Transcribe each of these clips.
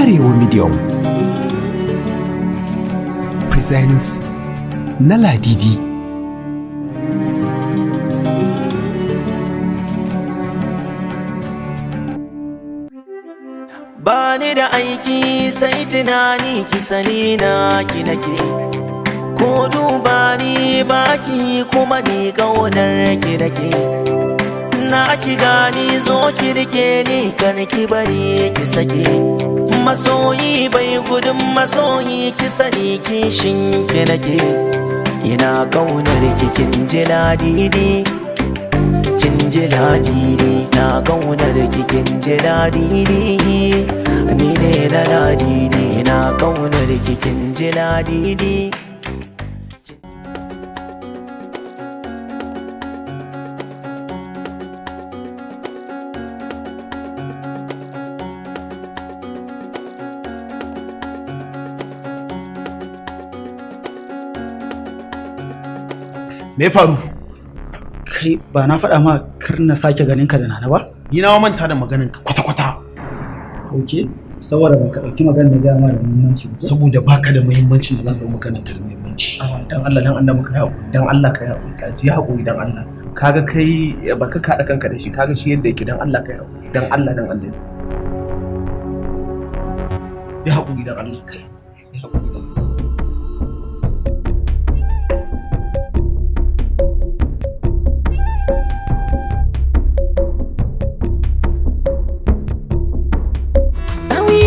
Arewa Medium presents na Ladidi. Ba ni da aiki sai tunani, ki sani na ki nake. Ko duba ni baki, kuma ni ƙaunar ki nake. Na ki gani, zo ki rike ni, kar ki bari ki sake. Masoyi bai gudun masoyi, ki sani kishin ki nake. Ina ƙaunar ki, kin ji Ladidi. Kin ji Ladidi, na ƙaunar ki, kin ji Ladidi. Ni ne na Ladidi, na ƙaunar ki, kin ji Ladidi. Me ya faru? Kai, ba na faɗa ma kar na sake ganin ka da Nana ba? Ni na manta da maganin ka kwata-kwata. Ok, saboda ba ka ɗauki maganar da gaya ma da muhimmanci ba. Saboda baka da muhimmancin da zan ɗau maganin ka da muhimmanci. Dan Allah, dan Allah ka haƙuri, dan Allah ka haƙuri, ka ji haƙuri dan Allah. Kaga kai baka kaɗa kanka da shi, kaga shi yadda yake, dan Allah ka haƙuri, dan Allah, dan Allah. Ya haƙuri dan Allah kai. Ya haƙuri dan Allah.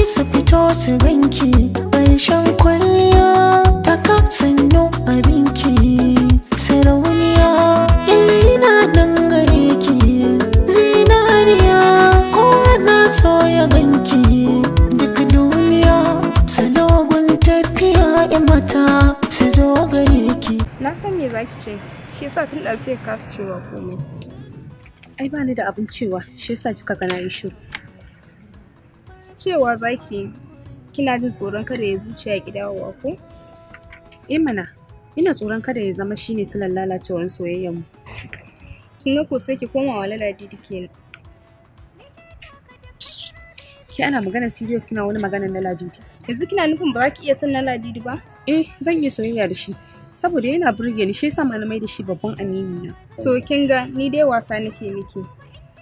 Su fito su ganki, ƙarshen kwalliya taka sannu abinki, sarauniya ina nan gare ki, zinariya kowa na so ya ganki, duk duniya salogun tafiya ya mata su zo gare ki. Na san me zaki ce, shi yasa tun da sai ka kasa cewa komai. Ai ba ni da abin cewa, shi yasa kika ga na yi shiru. Cewa zaki kina jin tsoron kada ya zuciya ya ki dawowa ko? Eh mana, ina tsoron kada ya zama shine silar lalacewar soyayyar mu. Kin ga ko sai ki koma wa Ladidi kenan. Ki ana magana serious kina wani magana na Ladidi. Yanzu kina nufin ba za ki iya son na Ladidi ba? Eh, zan yi soyayya da shi. Saboda yana burge ni, shi yasa ma na mai da shi babban amini na. To kin ga ni dai wasa nake miki.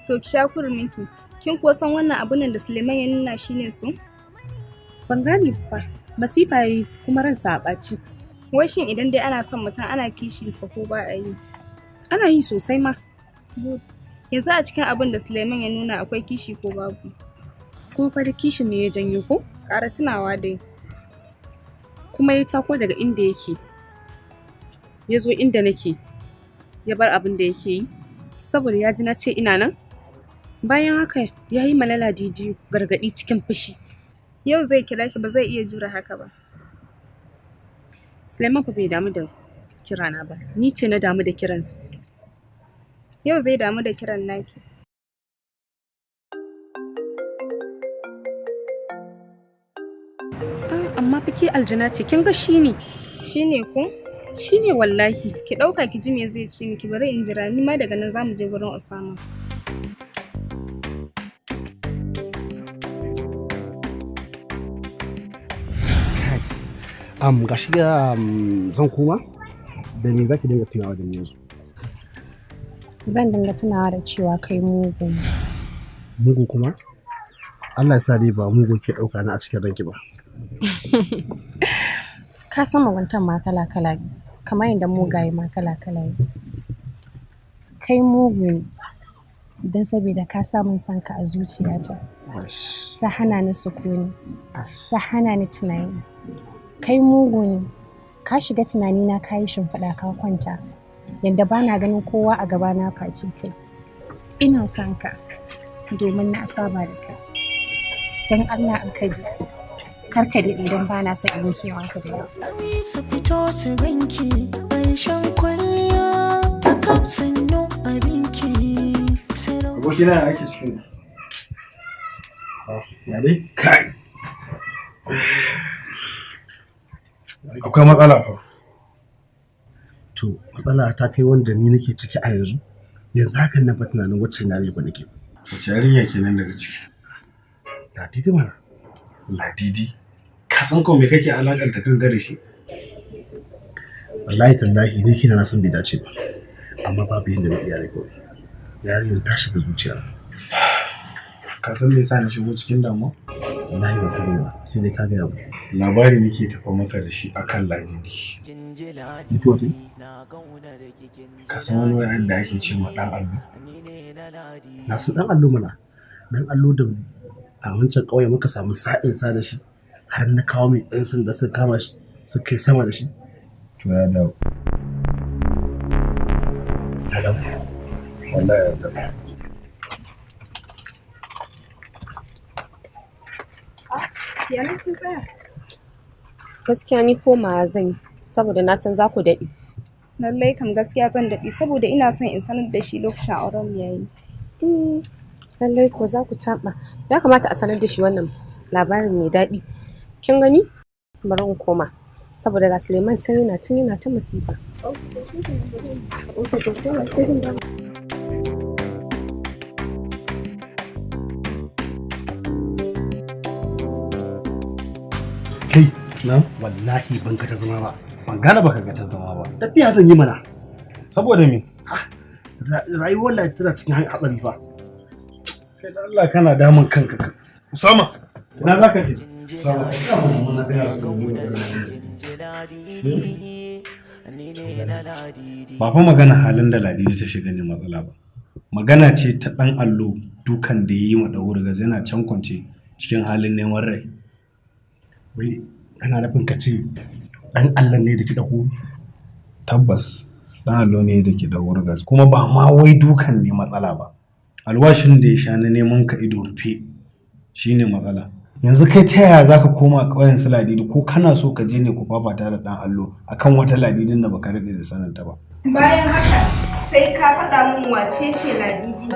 To ki sha kurminki. Kin kuwa san wannan abun nan da Suleiman ya nuna shine su? Ban gane ba. Masifa yayi kuma ransa a ɓaci. Wai shin idan dai ana son mutum ana kishin sa ko ba a yi? Ana yi sosai ma. Yanzu a cikin abun da Suleiman ya nuna akwai kishi ko babu? Kuma fa da kishin ne ya janyo ko? Ƙara tunawa dai. Kuma ya tako daga inda yake. Ya zo inda nake. Ya bar abin da yake yi. Saboda ya ji na ce ina nan. Bayan haka ya yi ma Ladidi gargaɗi cikin fushi. Yau zai kira ki, ba zai iya jure haka ba. Suleiman fa bai damu da kirana ba. Ni ce na damu da kiransa. Yau zai damu da kiran naki. Amma fa ke aljana ce, kin ga shi ne. Shi ne ko? Shi ne wallahi. Ki ɗauka ki ji me zai ce miki, bari in jira, ni ma daga nan za mu je gurin Osama. Gashi zan koma, da me zaki dinga tunawa da ni yanzu? Zan dinga tunawa da cewa kai mugu ne. Mugu kuma? Allah ya sa dai ba mugu ke ɗauka na a cikin ranki ba. Ka san muguntan ma kala-kala ne, kamar yadda mugaye ma kala-kala ne. Kai mugu ne don saboda ka samun sanka a zuciyata. Ta hana ni sukuni, ta hana ni tunani. Kai mugu ne, ka shiga tunanina, ka yi shimfiɗa ka kwanta, yadda ba na ganin kowa a gabana face kai. Ina son ka domin na saba da kai. Don Allah in ka ji, kar ka daɗe don ba na son in yi kewanka da yawa. Su fito su ganki, ƙarshen kwalliya taka sannu abinki. Abokina ya ake cikin? Ya dai? Kai. Akwai matsala fa. To matsala ta kai wanda ni nake ciki a yanzu. Yanzu hakan na fa tunanin wacce yarinya ba nake. Wace yarinya kenan daga ciki? Ladidi mana. Ladidi, ka san ko me kake alakanta kanka da shi? Wallahi tallahi ni kina na san bai dace ba. Amma babu yadda na iya riko. Yarinyar ta shiga zuciya. Ka san me yasa na shigo cikin damuwa? Wallahi ban sani ba, sai dai ka gaya mu. Labari nake tafa maka da shi akan Ladidi. Mutuwa ce? Ka san wani wai da ake ce ma ɗan allo? Na san ɗan allo mana. Ɗan allo da a wancan ƙauye muka samu sa'in sa da shi har na kawo mai ɗan sanda suka kama shi suka kai sama da shi. To ya dawo. Ya dawo. Wallahi ya dawo. Gaskiya ni komawa zan yi saboda na san za ku daɗe. Lallai kam gaskiya zan daɗe saboda ina son in sanar da shi lokacin auren mu yayi. Lallai ko za ku caɓa. Ya kamata a sanar da shi wannan labarin mai daɗi. Kin gani? Bari in koma saboda ga Suleiman can yana can yana ta masifa. Kai, na wallahi ban ga ta zama ba. Ban gane baka ga ta zama ba. Tafiya zan yi mana. Saboda me? Rayuwar la tana cikin hatsari fa. Kai da Allah kana damun kanka. Usama, ina za ka je? Usama, ba fa magana halin da Ladidi ta shiga ne matsala ba. Magana ce ta ɗan allo dukan da ya yi ma ɗauri gaza yana can kwance cikin halin neman rai. Wai kana nufin ka ce ɗan allon ne da ke ɗauko? Tabbas ɗan allo ne da ke ɗauri gas kuma ba ma wai dukan ne matsala ba. Alwashin da ya sha na neman ka ido rufe shine matsala. Yanzu kai ta yaya za ka koma ƙauyen su Ladidi ko kana so ka je ne ku fafata da ɗan allo akan wata Ladidin da baka daɗe da saninta ba. Bayan haka sai ka faɗa min wace ce Ladidi.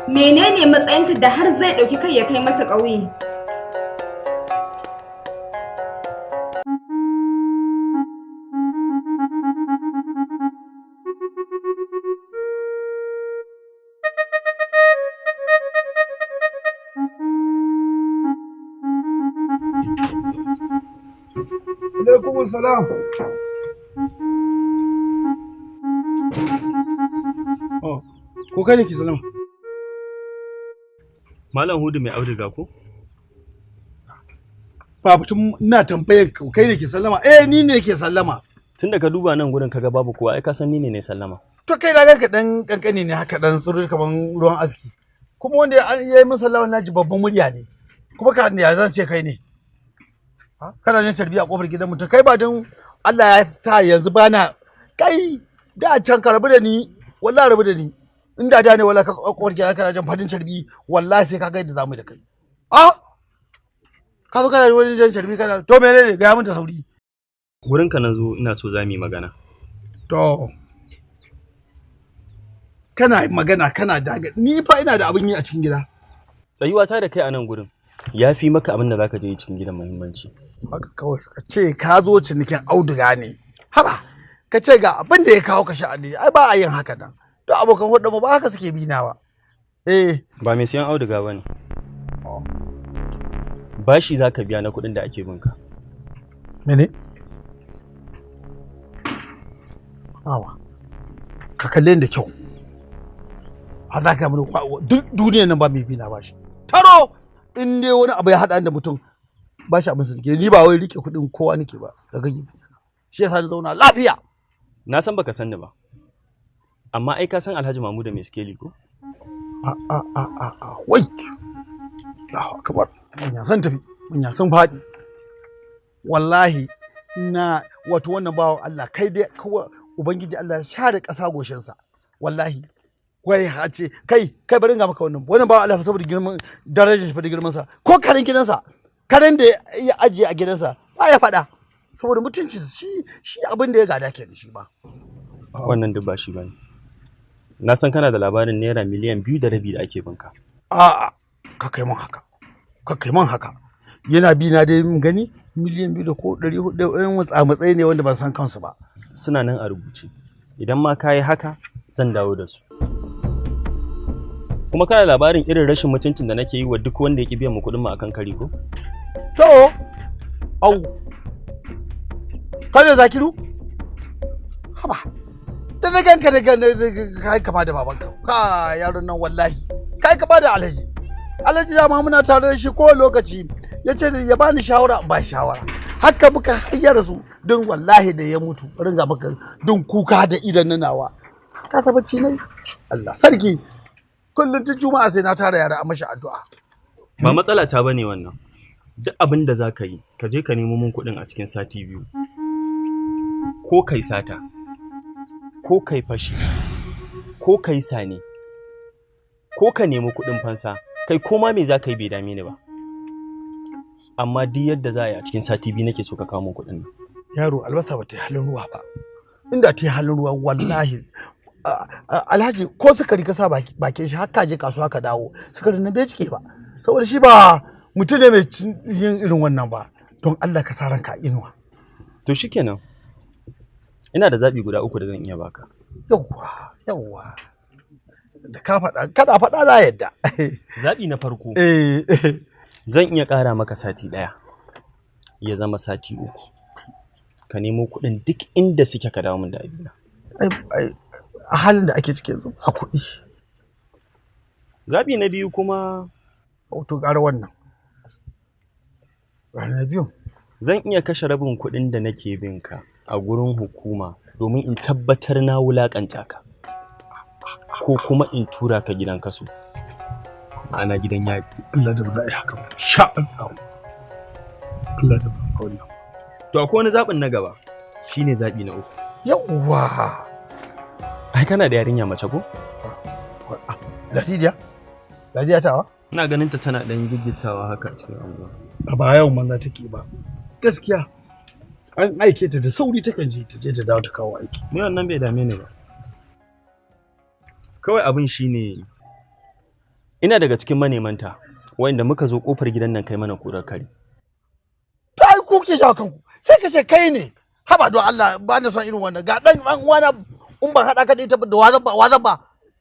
Menene matsayinta da har zai ɗauki kai ya kai mata ƙauye? Alaikum salam. Oh, ko kai ne ki salama? Malam Hudu mai auduga ko? Ba batun ina tambayar ka kai ne ki sallama? Eh ni ne ke sallama. Tunda ka duba nan gurin kaga babu kowa ai ka san ni ne ne sallama. To kai na ganka dan kankani ne haka dan tsuru kaman ruwan aski. Kuma wanda ya yi min sallama naji babban murya ne. Kuma ka ya zan ce kai ne? Kana jin tarbiya a kofar gidan mutum kai ba don Allah ya sa yanzu bana kai da can ka rabu da ni wallahi rabu da ni inda da ne wallahi ka kofar gidan kana jin fadin tarbi wallahi sai ka ga yadda zamu da kai a ka zo kana wani jan tarbi kana to menene ga mun da sauri Wurin ka nazo ina so za mu yi magana. To kana magana kana daga ni fa ina da abin yi a cikin gida. Tsayuwa ta da kai a nan gurin ya fi maka abin da zaka je cikin gidan muhimmanci. Haka kawai ka ce ka zo cinikin auduga ne. Haba ka ce ga abin da ya kawo ka sha'ani ai ba a yin haka nan. Duk abokan hulɗar mu ba haka suke bi na ba. Eh Ba mai siyan auduga bane. Bashi zaka biya na kuɗin da ake binka. Mene? Awa. Ka kalle ni da kyau. A za ka mun duk duniyar nan ba mai bi na bashi. Taro in dai wani abu ya haɗa da mutum ba shi abin sa nake ni ba wai rike kuɗin kowa nake ba da kake gani shi yasa na zauna lafiya. Na san baka san ni ba. Amma ai ka san Alhaji Mamuda mai skeli ko? A a a a a wai. Allahu akbar. Manya san tafi, manya sun faɗi. Wallahi na wato wannan bawan Allah kai dai kawai Ubangiji Allah ya share ƙasa goshinsa. Wallahi wai ha ce kai kai bari in ga maka wannan wannan bawan Allah fa saboda girman darajar shi fa da girman sa ko karen gidansa karen da ya ajiye a gidansa ba ya faɗa saboda mutunci shi shi abin da ya gada ke da shi ba. Wannan duk ba shi bane. Na san kana da labarin naira 2.5 miliyan da ake binka. A'a ka kai mun haka ka kai mun haka yana bi na dai mun gani 2 miliyan da ko 400 irin matsayi ne wanda ban san kansu ba. Suna nan a rubuce. Idan ma ka yi haka zan dawo da su. Kuma kana labarin irin rashin mutuncin da nake yi wa duk wanda ya ƙi biyan mu kuɗin mu akan kari ko? To au kada Zakiru, haba da na ganka da kai kama da babanka ka yaron nan, wallahi kai kama da Alhaji. Alhaji dama muna tare da shi kowane lokaci, ya ce ya bani shawara in ba shawara, haka muka hanyar su don wallahi da ya mutu ringa maka don kuka da idan nawa ka ta bacci ne. Allah sarki, kullum ta juma'a sai na tara yara a mashi addu'a. Ba matsala ta bane wannan. Duk abin da za ka yi, ka je ka nemo min kuɗin a cikin sati 2. Ko kai sata, ko kai fashi, ko kai sane, ko ka nemi kuɗin fansa, kai koma me za ka yi bai dame ni ba. Amma duk yadda za a yi a cikin sati 2 nake so ka kawo min kuɗin nan. Yaro, albasa ba ta yi halin ruwa ba. Inda ta yi halin ruwa wallahi Alhaji ko sukari ka sa bakin shi har ka je kasuwa ka dawo, sukari na bai cike ba. Saboda shi ba mutum ne mai yin irin wannan ba. Don Allah ka sa ranka a inuwa. To shikenan. Ina da zaɓi guda 3 da zan iya baka. Yawwa, yawwa. Da ka faɗa, kada faɗa za yadda. Zaɓi na farko. Zan iya ƙara maka sati 1. Ya zama sati 3. Ka nemo kuɗin duk inda suke ka dawo min da abina. Ai, a halin da ake ciki yanzu a kuɗi. Zaɓi na biyu kuma. To ƙara wannan. Ƙara na biyu. Zan iya kashe rabin kuɗin da nake bin ka a gurin hukuma domin in tabbatar na wulaƙanta ka. Ko kuma in tura ka gidan kaso. Ma'ana gidan yari. Allah da ba za a yi haka ba. Sha Allah. Allah da ba ka wannan. To akwai wani zaɓin na gaba. Shine zaɓi na 3. Yawwa. Ai kana da yarinya mace ko? Ladidiya? Ladidiya tawa? Ina ganin ta tana ɗan giggitawa haka cikin anguwa. A ba yawan manza take ba. Gaskiya. An aike ta da sauri takan je ta je ta dawo ta kawo aiki. Ni wannan bai dame ni ba. Kawai abin shine ina daga cikin manemanta wanda muka zo kofar gidan nan kai mana kurar kare. To ai ku ke jawo kanku. Sai ka ce kai ne. Haba don Allah ba na son irin wannan. Ga dan uwana in ban haɗa ka da ita da wazan ba wazan ba.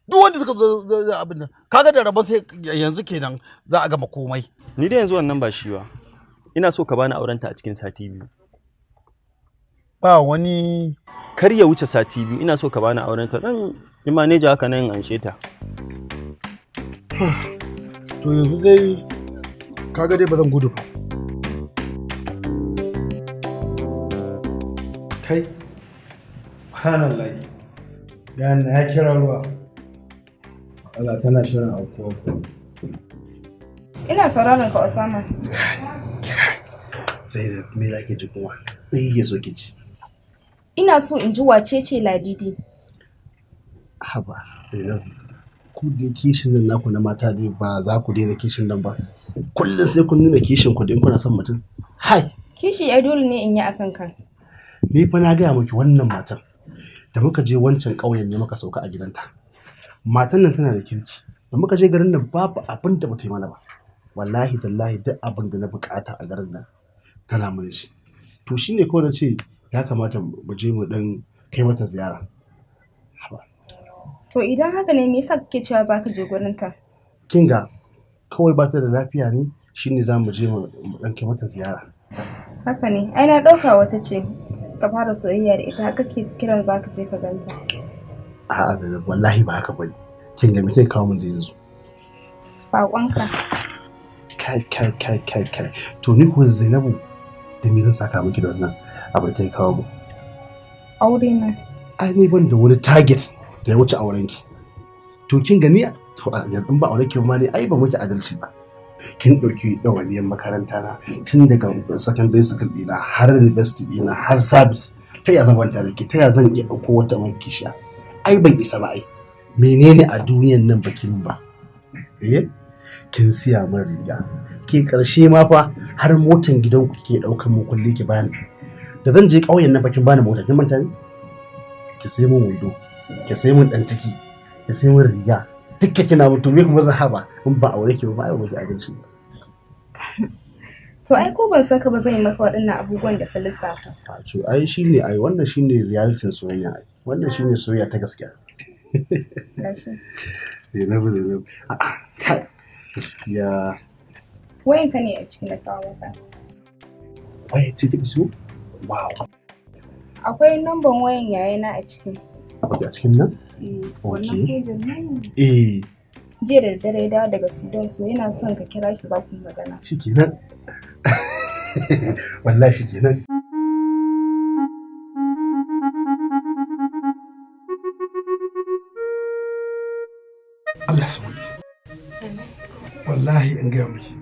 Duk wanda suka zo abin nan kaga da rabon sai yanzu kenan za a gama komai. Ni da yanzu wannan ba shi ba. Ina so ka bani aurenta a cikin sati 2. Ba wani kar ya wuce sati 2 ina so ka bani aurenta dan yi maneja haka nan anshe ta. To yanzu dai kaga dai ba zan gudu ba. Kai subhanallah. Dan ya kira ruwa. Allah tana shirin aukuwa ko. Ina sauraron ka Osama. Zainab, me zaki ji kuma? Me kike so ki ji? Ina so in ji wace ce Ladidi. Haba, Zainab. Ku dai kishin nan naku na mata dai ba za ku daina kishin nan ba. Kullum sai kun nuna kishin ku din kuna son mutum. Hai. Kishi ai dole ne in yi akan ka. Ni fa na gaya miki wannan matan da muka je wancan ƙauyen ne muka sauka a gidanta. Matan nan tana da kirki. Da muka je garin nan babu abin da bata yi mana ba. Wallahi tallahi duk abin da na bukata a garin nan tana mana shi. To shine kawai na ce ya kamata mu je mu dan kai mata ziyara. Haba. To idan haka ne me yasa kake cewa zaka je gurin ta? Kinga kawai ba ta da lafiya ne shine za mu je mu dan kai mata ziyara. Haka ne, ai na dauka wata ce ka fara soyayya da ita haka kake kiran zaka je ka ganta. A'a da wallahi ba haka bane. Kinga me kike kawo min da yanzu? Baƙonka. Kai kai kai kai kai. To ni ko Zainabu da me zan saka miki da wannan abin da kike kawo mu? Aure na. Ai ni ban da wani target da ya wuce aurenki. To kin gani to yanzu ba aure ki ba ma ne ai ba muke adalci ba. Kin ɗauki ɗawainiyar makaranta na tun daga secondary school ɗina har university ɗina har service. Ta ya zan banta da ke? Ta ya zan iya ɗauko wata mai kishiya? Ai ban isa ba ai. Menene a duniyan nan baki min ba? Eh? Kin siya min riga. Ke ƙarshe ma fa har motan gidanku kike ɗaukan mu kulle ki bani. Da zan je ƙauyen nan bakin bani mota kin manta ne? Ki sai min wando, ki sai min ɗan ciki, ki sai min riga. Dukka kina mutu me kuma zahaba in ba aure ki ba ai ba ki adalci ba. To ai ko ban san ka ba zan yi maka waɗannan abubuwan da ka lissafa. To ai shine ai wannan shine reality soyayya ai. Wannan shine soyayya ta gaskiya. Gashi. Zainabu Zainabu. A'a kai gaskiya. Wayanka ne a cikin da kawo maka. Waya ce kika siyo? Wow. Akwai namban wayan yayana a ciki. Ok, a cikin nan? Wannan sojan nan. Eh. Jiya da daddare ya dawo daga Sudan, so yana son ka kira shi za ku yi magana. Shikenan. Wallahi shikenan. Allah sauki. Wallahi in gaya miki,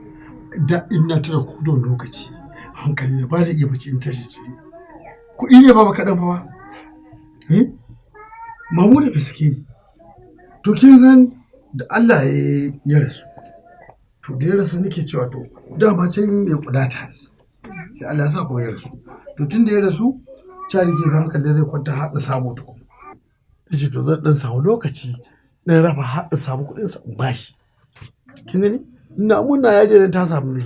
da ina tara kudon lokaci hankali na ba da iya bacci in tashi cire. Kuɗi ne ba kaɗan ba. Eh? Mamu da fiske ne. To kin san da Allah ya rasu. To da ya rasu nake cewa to dama can mai kudata ne. Sai Allah ya sa kuma ya rasu. To tun da ya rasu, ca nake hankali zai kwanta har na samu tukun. Nace to zan ɗan samu lokaci na raba har in samu kuɗin sa in bashi. Kin gani? Ina muna ya je ta samu ne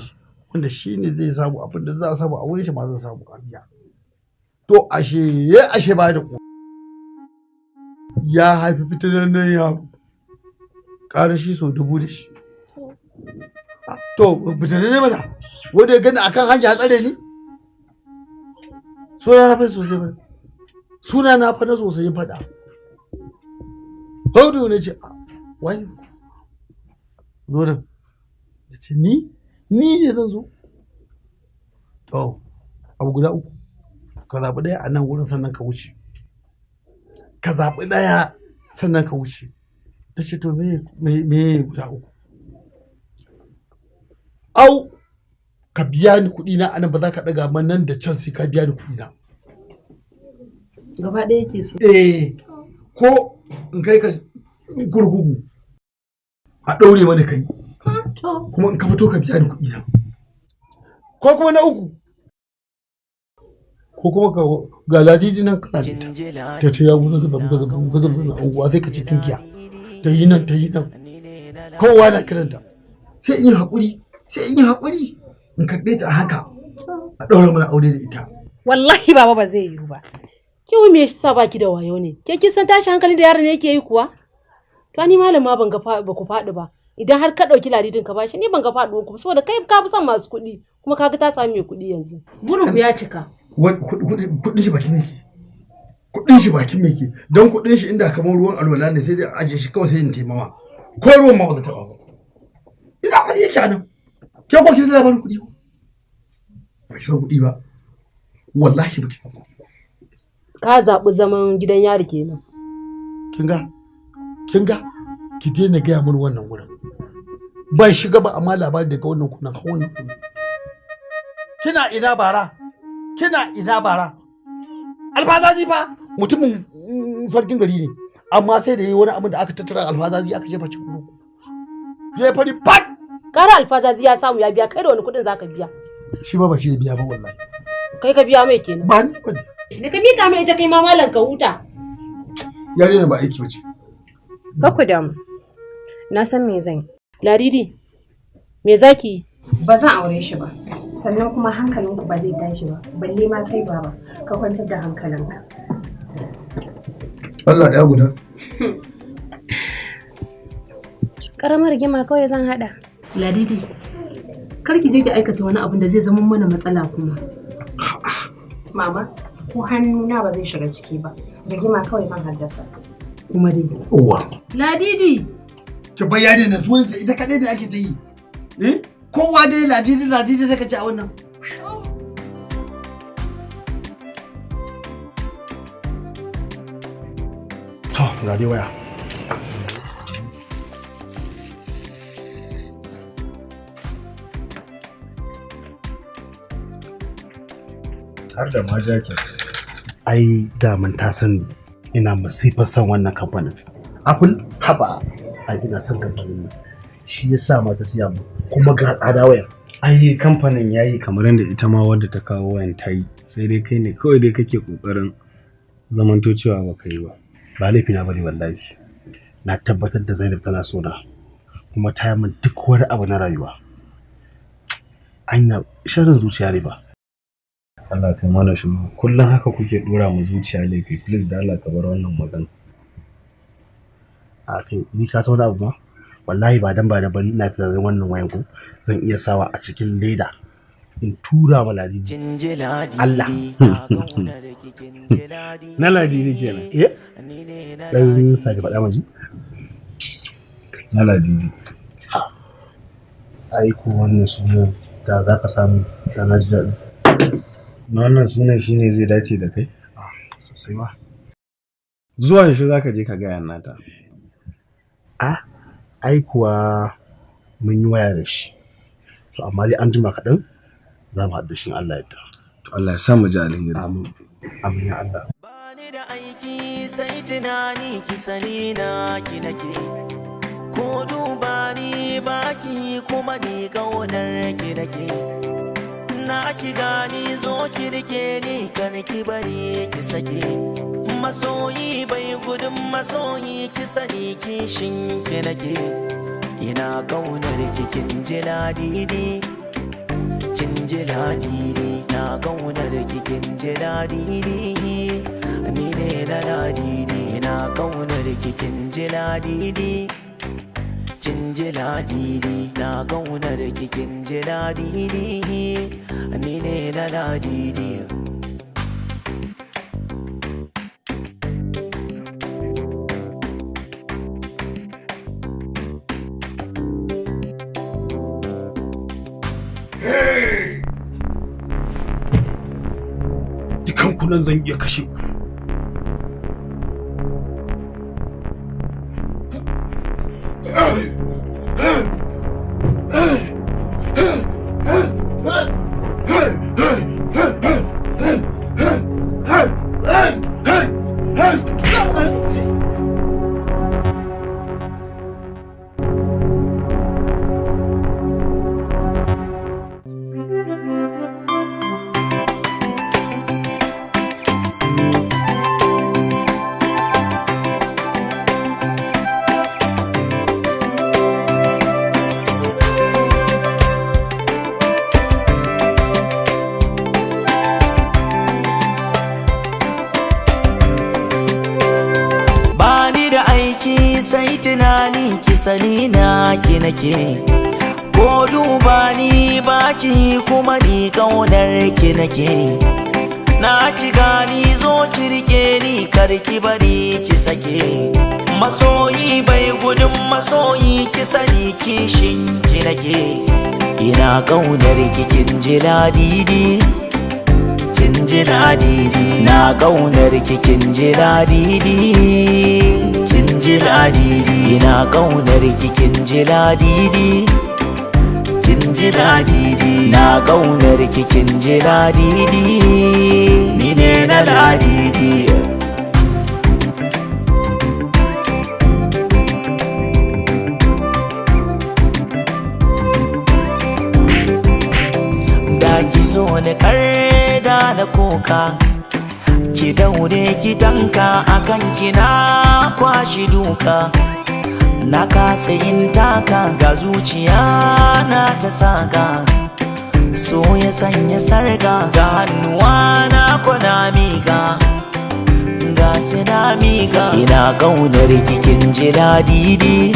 wanda shi ne zai samu abin da za a samu a wurin shi ma zan samu a biya. To ashe ya ashe ba da ku. Ya haifi fitinannen yaro. Ƙara shi sau 1000 da shi. To fitinanne mana wanda ya gani akan hanya ya tsare ni. Suna na fa sosai ba. Suna na fa na sosai ya faɗa. Hudu ne ce, wai, zo nan. Ya ce, ni? Ni ne zan zo. To, abu guda uku. Ka zaɓi ɗaya a nan wurin sannan ka wuce. Ka zaɓi ɗaya sannan ka wuce. Ta ce, to me guda uku? Au, ka biya ni kuɗi na anan ba za ka ɗaga man nan da can sai ka biya ni kuɗi na. Gaba ɗaya ke so. Eh, ko in kai ka gurgugu a ɗaure mana kai kuma in ka fito ka biya ni kuɗi na, ko kuma na uku, ko kuma ka ga ladiji nan kana da ita ta ta yawo ga ga ga ga ga ga unguwa sai ka ci tunkiya ta yi nan ta yi nan kowa na kiranta, sai in yi haƙuri, sai in yi haƙuri in karɓe ta a haka a ɗaura mana aure da ita. Wallahi baba ba zai yiwu ba. Ke wai me yasa baki da wayo ne? Ke kin san tashi hankali da yaron ne yake yi kuwa? To ni malama ban ga ba ku faɗi ba. Idan har ka ɗauki ladidin ka bashi ni ban ga faɗuwan ku saboda kai ka fi son masu kuɗi kuma ka ga ta sami mai kuɗi yanzu. Burin ku ya cika. Kuɗin shi bakin me ke? Kuɗin shi bakin me ke? Don kuɗin shi inda kamar ruwan alwala ne sai dai aje shi kawai sai in taimama. Ko ruwan ma ba ta taɓa ba. Ina kuɗi yake anan? Ke ko kin san labarin kuɗi ko? Ba ki san kuɗi ba. Wallahi ba ki san kuɗi ba. Ka zaɓi zaman gidan yari kenan. Kin ga? Ki daina gaya min wannan wurin. Ban shiga ba amma labari daga wannan kunan har wannan kunan. Kina ina bara? Kina ina bara? Alfazazi fa mutumin sarkin gari ne. Amma sai da yi wani abin da aka tattara alfazazi aka jefa cikin kurkuku. Ya fari fat! Kara alfazazi ya samu ya biya, kai da wani kuɗin zaka biya. Shi ba shi ya biya ba wallahi. Kai ka biya mai kenan. Ba ni ba ne. Da ka miƙa mai ita kai ma malam ka huta. Yarinya ba aiki bace. Kar ku damu. Na san me zan yi. Ladidi, me zaki? Ba zan aure shi ba. Sannan kuma hankalinku ba zai tashi ba. Balle ma kai baba, ka kwantar da hankalinka. Allah ya guda. Karamar rigima kawai zan haɗa. Ladidi, kar ki je ki aikata wani abun da zai zama mana matsala kuma. Mama, ko hannuna ba zai shiga ciki ba. Rigima kawai zan haddasa. Kuma dai. Uwa. Ladidi! Ki bayani na sunanta ita kaɗai ne ake ta yi. Eh? Kowa dai Ladidi Ladidi sai ka ci a wannan. To, ga dai waya. Har da ma jacket. Ai daman ta sani ina masifar son wannan kamfanin. Apple haba ai ina son kamfanin nan. Shi yasa ma ta siya mu kuma ga tsada wayar. Ai kamfanin yayi kamar yadda ita ma wadda ta kawo wayan ta yi. Sai dai kai ne kawai dai kake kokarin zamanto cewa ba ka yi ba. Ba laifi na bane wallahi. Na tabbatar da Zainab tana so na kuma ta yi min duk wani abu na rayuwa. Anya sharrin zuciya ne ba. Allah kai mana shi kullum haka kuke dora mu zuciya laifi, please da Allah ka bar wannan magana. A kai ni ka san wani abu ma wallahi ba dan ba da bari ina tunanin wannan wayan ko zan iya sawa a cikin leda In tura ma Ladidi. Allah. Na Ladidi kenan. Eh, dan sake faɗa maji. Na Ladidi. Ai ko wannan sunan da za ka samu da na ji daɗi. Na wannan sunan shine zai dace da kai? Sosai ma. Zuwa yaushe za ka je ka gaya nata? A, ai kuwa mun yi waya da shi. So amma dai an jima kaɗan za mu haɗu da shi in Allah ya yarda. To Allah ya sa mu ji alheri. Amin. Amin ya Allah. Aiki sai tunani ki sani na ki nake, ko duba ni baki kuma ni kaunar ki nake. Na ki gani, zo ki rike ni, kar ki bari ki sake. Masoyi bai gudun masoyi, ki sani kishin ki nake. Ina kaunar ki, kin ji Ladidi, kin ji Ladidi. Na kaunar ki, kin ji Ladidi, ni ne na Ladidi. Ina kaunar ki, kin ji Ladidi, kin ji Ladidi. Na kaunar ki, kin ji Ladidi, ni ne na Ladidi. Dukan ku nan zan iya kashe ku. Ba ni da aiki sai tunani ki sani na ki nake, ko duba ni baki kuma ni kaunar ki nake. Na ki gani, zo ki rike ni, kar ki bari ki sake. Masoyi bai gudun masoyi, ki sani kishin ki nake. Ina kaunar ki, kin ji Ladidi, kin ji Ladidi. Na kaunar ki, kin ji Ladidi, kin ji Ladidi. Ina kaunar ki, kin ji Ladidi, kin ji Ladidi. Na kaunar ki, kin ji Ladidi, ni ne na Ladidi. Da ki so ni karda na koka, ki daure ki tanka, akan ki na kwashi duka. Na kasa yin taka, ga zuciya na ta saka, so ya sanya sarga, ga hannuwa na kwana miƙa, ga sina miƙa. Ina ƙaunar ki, kin ji Ladidi,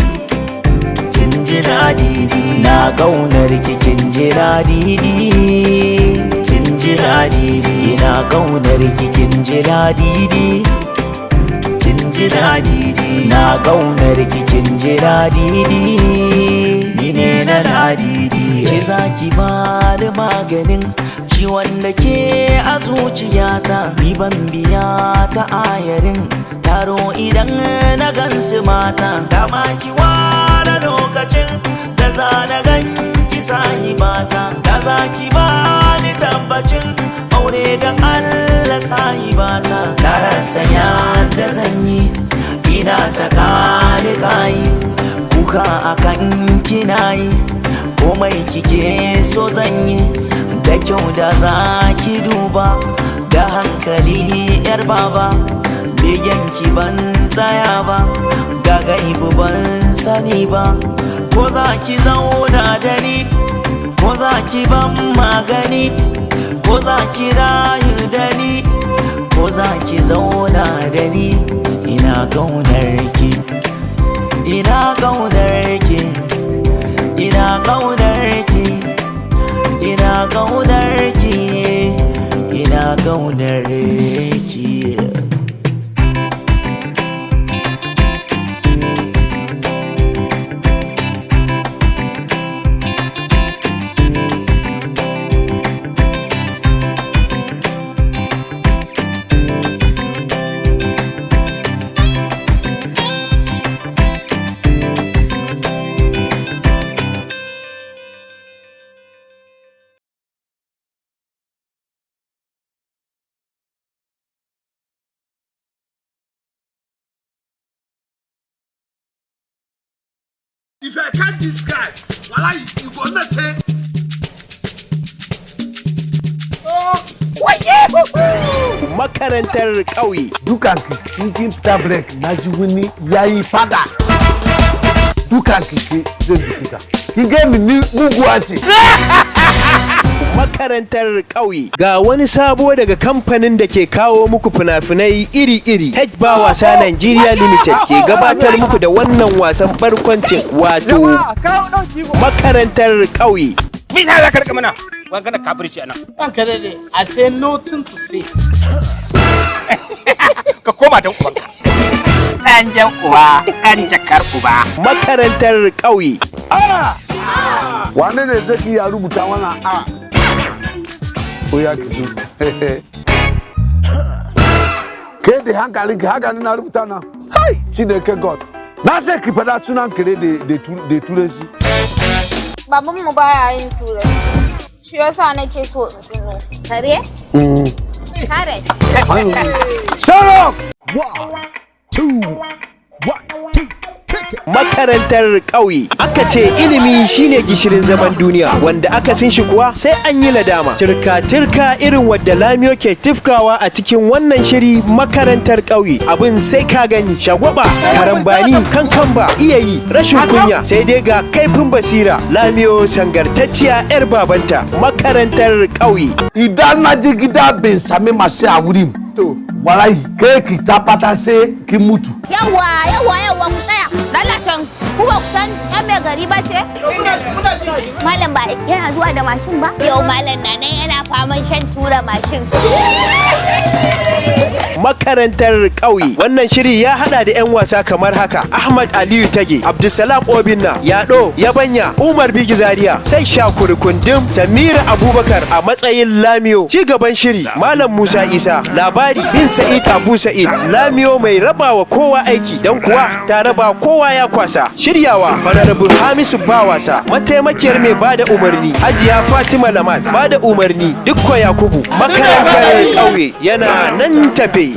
kin ji Ladidi. Na ƙaunar ki, kin ji Ladidi, kin ji Ladidi. Ina ƙaunar ki, kin ji Ladidi, kin ji Ladidi. Na ƙaunar ki, kin ji Ladidi, ni ne na Ladidi. Ke zaki ba da maganin ciwon da ke a zuciyata, ni ban biya ta ayarin taro idan na gansu mata. Dama ki ware lokacin da za na gan ki sahibata, da za ki ba ni tabbacin aure don Allah sahibata. Na rasa yadda zan yi, ina ta kare kayi kuka akan kina yi, komai kike so zan yi. Da kyau da za ki duba da hankali yar baba, begen ki ban tsaya ba, ga gaibu ban sani ba. Ko za ki zauna da ni, ko za ki ban magani, ko za ki rayu da ni, ko za ki zauna da ni. Ina ƙaunar ki, ina ƙaunar ki, ina ƙaunar ki, ina ƙaunar. Kaunar ki. If I catch this guy, wallahi, you go not say. Makarantar ƙauye. Dukanki in kin fita break na ji wani yayi fada. Dukanki ke zai duke ka. Ki ga ni muguwa ce. Makarantar ƙauye. Ga wani sabo daga kamfanin da ke kawo muku fina-finai iri-iri. Ba Wasa Nigeria Limited ke gabatar muku da wannan wasan barkwancin, wato Makarantar Ƙauye. Me yasa za ka rika mana magana kafirci anan? Ranka daɗe, I say nothing to say. Ka koma dan ubanka. Ɗan jan uba, ɗan jakar uba. Makarantar Ƙauye. Wane ne zai iya rubuta mana A? Ko ya ki zo. Ke da hankali ki haka na rubuta na. Hai, Chineke God. Na sai ki fada sunan kare da turanci. Babanmu baya yin turanci. Shi yasa nake so in tuno. Kare? Kare. Shut up! One, two, one, two, kick it. Makarantar Ƙauye. Aka ce ilimi shine gishirin zaman duniya, wanda aka sin shi kuwa sai an yi nadama. Tirka tirka irin wadda Lamiyo ke tifkawa a cikin wannan shiri Makarantar Ƙauye. Abin sai ka gani, shagwaba, karambani, kankamba, iya yi, rashin kunya, sai dai ga kaifin basira. Lamiyo sangartacciya yar babanta. Makarantar Ƙauye. Idan na je gida ban sami masu a wurin. To, wallahi ke ki tabbata sai ki mutu. Yawwa, yawwa, yawwa, ku tsaya. Lalacin, ku ba ku san yan mai gari ba ce? Malam ba yana zuwa da mashin ba? Yau malam na nan yana faman shan tura mashin. Makarantar Ƙauye. Wannan shiri ya hada da 'yan wasa kamar haka: Ahmad Aliyu Tage, Abdulsalam Obinna, Yado Yabanya, Umar Bigi Zaria, sai Shakuri Kundum, Samira Abubakar a matsayin Lamiyo. Ci gaban shiri Malam Musa Isa, labari bin Sa'id Abu Sa'id, Lamiyo mai rabawa kowa aiki dan kuwa ta raba kowa ya kwasa. Shiryawa Honorable Hamisu Bawasa, mataimakiyar mai bada umarni Hajiya Fatima Lamat, bada umarni Dukko Yakubu. Makarantar Ƙauye yana nan tafe.